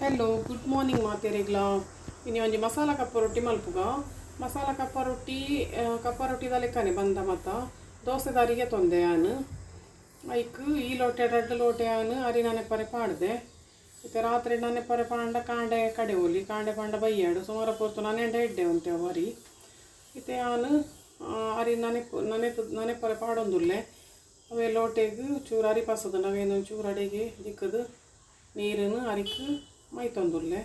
Hello, good morning ಮಾತೆರೆಗ್ಲಾ. ಇನಿ ಒಂಜಿ ಮಸಾಲ ಕಪ್ಪ ರೊಟ್ಟಿ ಮಲ್ಪುಗ. ಮಸಾಲ ಕಪ್ಪ ರೊಟ್ಟಿ, ಕಪ್ಪ ರೊಟ್ಟಿದ ಲೆಕ್ಕನೆ ಬಂದ ಮತ ದೋಸೆದಾರಿಗೆ ತೊಂದೆ ಯಾನ್. ಐಕ್ ಈ ಲೋಟೆ ರಡ್ಡ್ ಲೋಟೆ ಯಾನ್ ಅರಿ ನನೆಪರೆ ಪಾಡ್ದೆ. ಇತ್ತೆ ರಾತ್ರಿ ನನೆಪರೆ ಪಾಂಡ ಕಾಂಡೆ ಕಡೆ ಒಲಿ ಕಾಂಡೆ ಪಾಂಡ ಬಯ್ಯಾಡು ಸುಮಾರು ಪೊರ್ತು ನನೆಂಡ ಎಡ್ಡೆ ಉಂತೆ ಅವು ಅರಿ. ಇತ್ತೆ ಯಾನ್ ಅರಿ ನನೆಪು ನನೆತು ನನೆಪರೆ ಪಾಡೊಂದುಲ್ಲೆ. ಅವೇ ಲೋಟೆಗ್ ಚೂರು ಅರಿ ಪಸದುಂಡು, ಅವೇನು ಚೂರು ಅಡಿಗೆ ದಿಕ್ಕದು ನೀರನ್ನು ಅರಿಕ್ ಮೈತೊಂದುಲ್ಲೆ.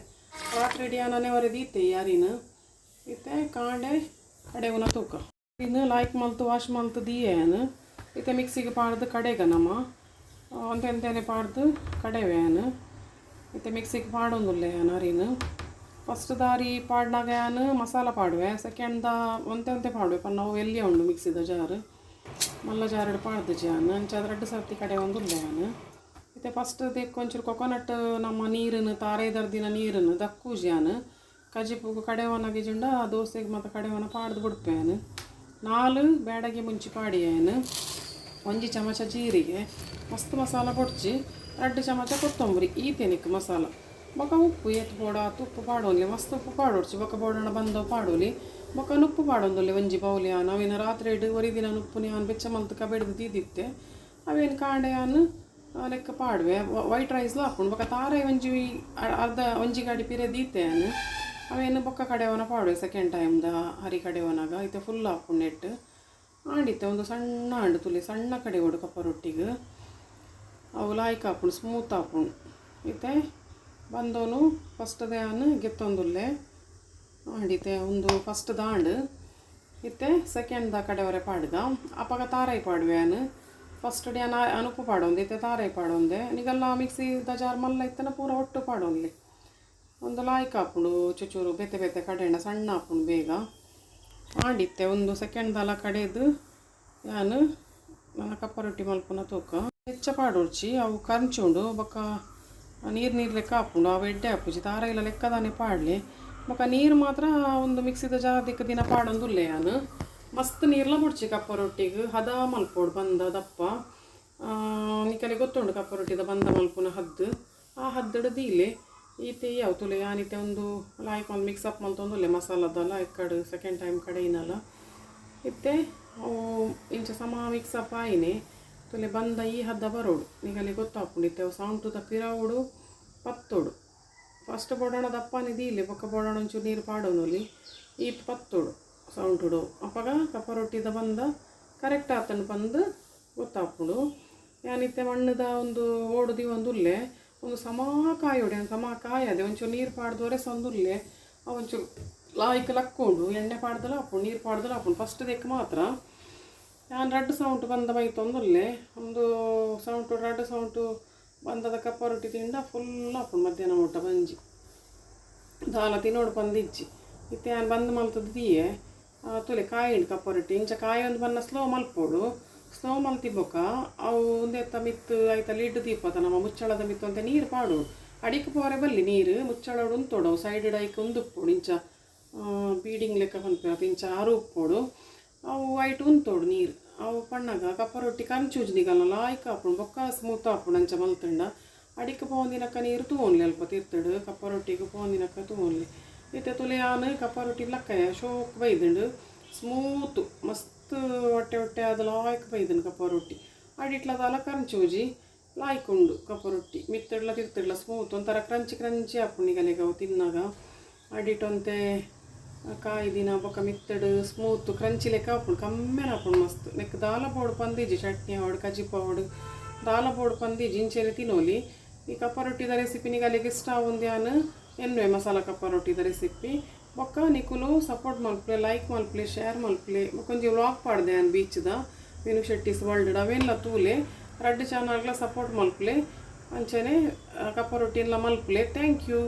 ರಾತ್ರಿ ಇಡೀ ನನೆವರೆ ದೀತೆ ಈ ಅರಿನ. ಇತ್ತೆ ಕಾಂಡೆ ಕಡೆವುನ ತೂಕ. ಇನ್ನು ಲಾಯ್ಕ್ ಮಲ್ತು ವಾಶ್ ಮಲ್ತು ದೀಯೆ ಯಾನ್. ಇತ್ತೆ ಮಿಕ್ಸಿಗೆ ಪಾಡ್ದು ಕಡೆಗ ನಮ ಒಂತೆಂತೆನೆ ಪಾಡ್ದು ಕಡೆವೆ ಯಾನ್. ಇತ್ತೆ ಮಿಕ್ಸಿಗೆ ಪಾಡೊಂದುಲ್ಲೆ ಯಾನ್ ಅರಿನ. ಫಸ್ಟ್ ದಾರಿ ಪಾಡ್ನಾಗ ಯಾನ್ ಮಸಾಲ ಪಾಡುವೆ, ಸೆಕೆಂಡ್ the ಒಂತೆ ಒಂತೆ ಪಾಡುವೆ ಪನ್ನ ಅವು ಎಲ್ಲಿಯ ಉಂಡು ಮಿಕ್ಸಿದ ಜಾರು ಮಲ್ಲ ಜಾರಡು ಪಾಡ್ದು ಯಾನ್. ಅಂಚಾದ ರಡ್ಡ್ ಸರ್ತಿ ಕಡೆ ಒಂದುಲ್ಲೆ ಯಾನ್. ಇತ್ತೆ ಫಸ್ಟ್ ದೆಕ್ಕ್ ಒಂಚೂರು ಕೊಕೊನಟ್ ನಮ್ಮ ನೀರನ್ನು ತಾರೈದರ್ದಿನ ನೀರನ್ನು ದಕ್ಕೂಜಿ ಯಾನ್. ಕಜಿಪುಗು ಕಡೆವನ ಗಿಜುಂಡ ದೋಸೆಗೆ ಮತ್ತು ಕಡೆವನ ಪಾಡ್ದು ಬುಡ್ಪೆ ಯಾನ್. 4 ಬ್ಯಾಡಗಿ ಮುಂಚಿ ಪಾಡಿಯೆ ಯಾನ್. 1 ಚಮಚ ಜೀರಿಗೆ, ಮಸ್ತ್ ಮಸಾಲ ಬೊಡ್ಚಿ, 2 ಚಮಚ ಕೊತ್ತಂಬರಿ, ಈತೆನಿಕ್ ಮಸಾಲ. ಬೊಕ ಉಪ್ಪು ಏತ್ ಬೋಡ ಆತ್ ಉಪ್ಪು ಪಾಡೊನ್ಲಿ. ಮಸ್ತ್ ಉಪ್ಪು ಪಾಡೊಡ್ಚಿ, ಬೊಕ ಬೋಡಣ ಬಂದವು ಪಾಡೊಲಿ. ಬೊಕ ನುಪ್ಪು ಪಾಡೊಂದುಲ್ಲೆ ಒಂಜಿ ಬೌಲ್ ಯಾನ್. ಅವೇನು ರಾತ್ರಿ ಇಡು ಒರಿ ದಿನ ನುಪ್ಪುನ ಯಾನ್ ಬೆಚ್ಚ ಮಲ್ತ್ ಕಬೆಡ್ದು ದೀದಿತ್ತೆ. ಅವೇನು ಕಾಂಡೆ ಯಾನ್ ಲೆಕ್ಕ ಪಾಡುವೆ. ವೈಟ್ ರೈಸ್ಲ ಆಪುಂಡು. ಬೊಕ ತಾರಾಯಿ ಒಂಜಿ ಅರ್ಧ ಒಂಜಿ ಗಾಡಿ ಪಿರೆ ದೀತೆ ಯಾನ್. ಅವೇನು ಬೊಕ್ಕ ಕಡೆವನ ಪಾಡುವೆ ಸೆಕೆಂಡ್ ಟೈಮ್ದ ಹರಿ ಕಡೆವನಾಗ. ಇತ್ತೆ ಫುಲ್ ಆಪುಂಡು ನೆಟ್ ಆಂಡಿತ್ತೆ. ಒಂದು ಸಣ್ಣ ಆಂಡು ತುಲಿ ಸಣ್ಣ ಕಡೆ ಓಡು ಕಪ್ಪ ರೊಟ್ಟಿಗೆ ಅವು ಲಾಯ್ಕ್ ಆಪುಂಡು, ಸ್ಮೂತ್ ಆಪುಂಡು. ಇತ್ತೆ ಬಂದೋನು ಫಸ್ಟ್ ಯಾನ್ ಗೆತ್ತೊಂದುಲ್ಲೆ. ಆಂಡಿತ್ತೆ ಒಂದು ಫಸ್ಟ್ ದಾಂಡು. ಇತ್ತೆ ಸೆಕೆಂಡ್ the ಕಡೆವರೆ ಪಾಡ್ಗ. ಅಪಗ ತಾರಾಯಿ ಪಾಡುವೆ ಯಾನ್. ಫಸ್ಟ್ ಯಾನ್ ಅನುಪ್ಪು ಪಾಡೊಂದು, ಇತ್ತೆ ತಾರಾಯಿ ಪಾಡೊಂದೆ. ನಿಗಲ್ಲ ಮಿಕ್ಸಿದ ಜಾರ್ ಮಲ್ಲ ಇತ್ತನ ಪೂರ ಒಟ್ಟು ಪಾಡೊನ್ಲಿ. ಒಂದು ಲಾಯ್ಕ್ ಆಪುಂಡು. ಚುಚೂರು ಬೇತೆ ಬೇತೆ ಕಡೆಂಡ ಸಣ್ಣ ಆಪುಂಡು ಬೇಗ. ಆಂಡಿತ್ತೆ ಒಂದು ಸೆಕೆಂಡ್ ದಲ ಕಡೆದು ಯಾನ್ ನನ್ನ ಕಪ್ಪ ರೊಟ್ಟಿ ಮಲ್ಪುನ ತೂಕ. ಹೆಚ್ಚ ಪಾಡೊಡ್ಚಿ, ಅವು ಕಂಚುಂಡು. ಬೊಕ್ಕ ನೀರು ನೀರು ಲೆಕ್ಕ ಆಪುಂಡು, ಅವು ಎಡ್ಡೆ ಆಪುಜಿ. ತಾರಾಯಿಲ ಲೆಕ್ಕದಾನೆ ಪಾಡಲಿ. ಬೊಕ್ಕ ನೀರು ಮಾತ್ರ ಒಂದು ಮಿಕ್ಸಿದ ಜಾರ್ ದಿಕ್ಕ ದಿನ ಪಾಡೊಂದುಲ್ಲೆ ಯಾನ್. ಮಸ್ತ್ ನೀರ್ಲ ಬೊಡ್ಚಿ ಕಪ್ಪ ರೊಟ್ಟಿಗೆ. ಹದ ಮಲ್ಪೊಡು ಬಂದ ದಪ್ಪ. ನಿಕಲೆ ಗೊತ್ತುಂಡು ಕಪ್ಪ ರೊಟ್ಟಿದ ಬಂದ ಮಲ್ಪುನ ಹದ್ದು. ಆ ಹದ್ದಡು ದೀಲೆ. ಈತೆ ಯಾವ್ ತುಲೆ ಯಾನಿತ್ತೆ ಒಂದು ಲಾಯ್ಕ್ ಒಂದು ಮಿಕ್ಸ್ ಅಪ್ ಮಲ್ತೊಂದುಲ್ಲೆ ಮಸಾಲದಲ್ಲ ಕಡು ಸೆಕೆಂಡ್ ಟೈಮ್ ಕಡೆ ಇನ್ನಲ್ಲ. ಇತ್ತೆ ಅವು ಇಂಚ ಸಮ ಮಿಕ್ಸ್ ಅಪ್ ಆಯಿನಿ ತುಲೆ. ಬಂದ ಈ ಹದ್ದ ಬರೋಡು ನಿಗಲಿ ಗೊತ್ತಾಪುಂಡು. ಇತ್ತೆ ಅವು ಸೌಂಟುದ ಪಿರವುಡು ಪತ್ತೋಡು. ಫಸ್ಟ್ ಬೋಡೋಣ ದಪ್ಪನೆ ದೀಲೆ, ಬೊಕ್ಕ ಬೋಡೋಣ ಒಂಚೂರು ನೀರು ಪಾಡೋನೊಲಿ. ಈತ್ ಪತ್ತೋಡು ಸೌಂಟುಡು. ಅಪಗ ಕಪ್ಪ ರೊಟ್ಟಿದ ಬಂದ ಕರೆಕ್ಟ್ ಆತಂಡು ಬಂದು ಗೊತ್ತಾಪುಂಡು. ಯಾನಿತ್ತೆ ಮಣ್ಣದ ಒಂದು ಓಡು ದೀವೊಂದುಲ್ಲೆ. ಒಂದು ಸಮ ಕಾಯೋಡೆ, ಒಂದು ಸಮ ಕಾಯದೆ ಒಂಚೂರು ನೀರು ಪಾಡ್ದೋರೆ ಸಂದುಲ್ಲೆ. ಒಂಚೂರು ಲಾಯ್ಕ್ ಲಕ್ಕೊಂಡು ಎಣ್ಣೆ ಪಾಡ್ದಲ ಆಪುಂಡು, ನೀರು ಪಾಡ್ದಲ ಆಪುಂಡು. ಫಸ್ಟ್ ದೆಕ್ ಮಾತ್ರ ಯಾನ್ ರಡ್ಡ್ ಸೌಂಟು ಬಂದ ಮೈತೊಂದುಲ್ಲೆ. ಒಂದು ಸೌಂಟು ರಡ್ಡ್ ಸೌಂಟು ಬಂದದ ಕಪ್ಪ ರೊಟ್ಟಿ ತಿಂಡ ಫುಲ್ ಆಪುಂಡು ಮಧ್ಯಾಹ್ನ ಊಟ ಬಂಜಿ ದಾಲ ತಿನ್ನೋಡು ಪಂದಿಜ್ಜಿ. ಇತ್ತೆ ಯಾನ್ ಬಂದ್ ಮಲ್ತದ್ದು ದೀಯೆ. ತುಲೆ ಕಾಯಿಂಡು ಕಪ್ಪ ರೊಟ್ಟಿ. ಇಂಚ ಕಾಯಿ ಒಂದು ಬನ್ನ ಸ್ಲೋ ಮಲ್ಪೊಡು. ಸ್ಲೋ ಮಲ್ತಿ ಬೊಕ್ಕ ಅವು ಉಂದೆತ್ತ ಮಿತ್ತು ಐತ ಲಿಡ್ ದೀಪದ ನಮ್ಮ ಮುಚ್ಚಳದ ಮಿತ್ತು ಅಂತ ನೀರು ಪಾಡೋಡು. ಅಡಿಕ್ ಪೋರೆ ಬಲ್ಲಿ ನೀರು ಮುಚ್ಚಳಡು ಉಂತೋಡು. ಅವು ಸೈಡ್ ಐಕ್ ಉಂದುಪ್ಪೊಡು. ಇಂಚ ಬೀಡಿಂಗ್ ಲೆಕ್ಕ ಪನ್ಪೆರ್, ಇಂಚ ಆರು ಉಪ್ಪೊಡು. ಅವು ಐಟ್ ಉಂತೋಡು ನೀರು. ಅವು ಪಣ್ಣಗ ಕಪ್ಪ ರೊಟ್ಟಿ ಕಂಚೂಜ್ ನಿಗಲ್ಲ ಲಾಯ್ಕ್ ಆಪುಂಡು, ಬೊಕ್ಕ ಸ್ಮೂತ್ ಆಪುಂಡು. ಅಂಚ ಮಲ್ತುಂಡ ಅಡಿಕ್ ಪೋಂದಿನಕ್ಕ ನೀರು ತೂವೊನ್ಲಿ, ಅಲ್ಪ ತಿರ್ತುಡು ಕಪ್ಪ ರೊಟ್ಟಿಗೆ ಪೋಂದಿನಕ್ಕ ತೂವೊನ್ಲಿ. ಇತ್ತೆ ತುಲೆ ಯಾನ್ ಕಪ್ಪ ರೊಟ್ಟಿ ಲಕ್ಕಯ ಶೋಕ್ ಬೈದುಂಡು. ಸ್ಮೂತ್ ಮಸ್ತ್ ಒಟ್ಟೆ ಒಟ್ಟೆ ಅದು ಲಾಯ್ಕ್ ಬೈದುಂಡು ಕಪ್ಪ ರೊಟ್ಟಿ. ಅಡಿಟ್ಲ ದಾಲ ಕಂಚೂಜಿ ಲಾಯ್ಕ್ ಉಂಡು ಕಪ್ಪ ರೊಟ್ಟಿ. ಮಿತ್ತಡ್ಲ ತಿರ್ತುಡ್ಲ ಸ್ಮೂತ್ ಒಂಥರ ಕ್ರಂಚಿ ಕ್ರಂಚಿ ಆಪುಂಡು ನಿಗಲಿಗೆ ಅವು ತಿನ್ನಾಗ. ಅಡಿಟೊಂತೆ ಕಾಯಿ ದಿನ ಬೊಕ್ಕ ಮಿತ್ತಡು ಸ್ಮೂತ್ ಕ್ರಂಚಿ ಲೆಕ್ಕ ಆಪುಂಡು, ಕಮ್ಮೆನ ಆಪುಂಡು ಮಸ್ತ್. ನೆಕ್ ದಾಲ ಬೋಡು ಪಂದಿಜ್ಜಿ. ಚಟ್ನಿ ಆವಡ್ ಕಜಿಪು ಆವಡ್ ದಾಲ ಬೋಡು ಪಂದಿಜ್ಜಿ, ಇಂಚೆನೆ ತಿನ್ನೋಲಿ. ಈ ಕಪ್ಪ ರೊಟ್ಟಿದ ರೆಸಿಪಿ ನಿಗಲಿಗೆ ಇಷ್ಟ ಆವೊಂದು ಯಾನ್ ಎನ್ನುವೆ ಮಸಾಲ ಕಪ್ಪ ರೊಟ್ಟಿದ ರೆಸಿಪಿ. ಬೊಕ್ಕ ನಿಕುಲು ಸಪೋರ್ಟ್ ಮಲ್ಪಲೆ, ಲೈಕ್ ಮಲ್ಪಲೆ, ಶೇರ್ ಮಲ್ಪಲೆ. ಬೊಕ್ಕ ಒಂಜಿ ವ್ಲಾಗ್ ಪಾಡ್ದೆ ಯಾನ್ ಬೀಚ್ದ ವಿನು ಶೆಟ್ಟಿಸ್ ವರ್ಲ್ಡ್, ಅವೆಲ್ಲ ತೂಲೆ. ರಡ್ಡ್ ಚಾನಲ್ಗ್ಲ ಸಪೋರ್ಟ್ ಮಲ್ಪಲೆ. ಅಂಚನೆ ಕಪ್ಪ ರೊಟ್ಟಿನ್ಲ ಮಲ್ಪಲೆ. Thank you.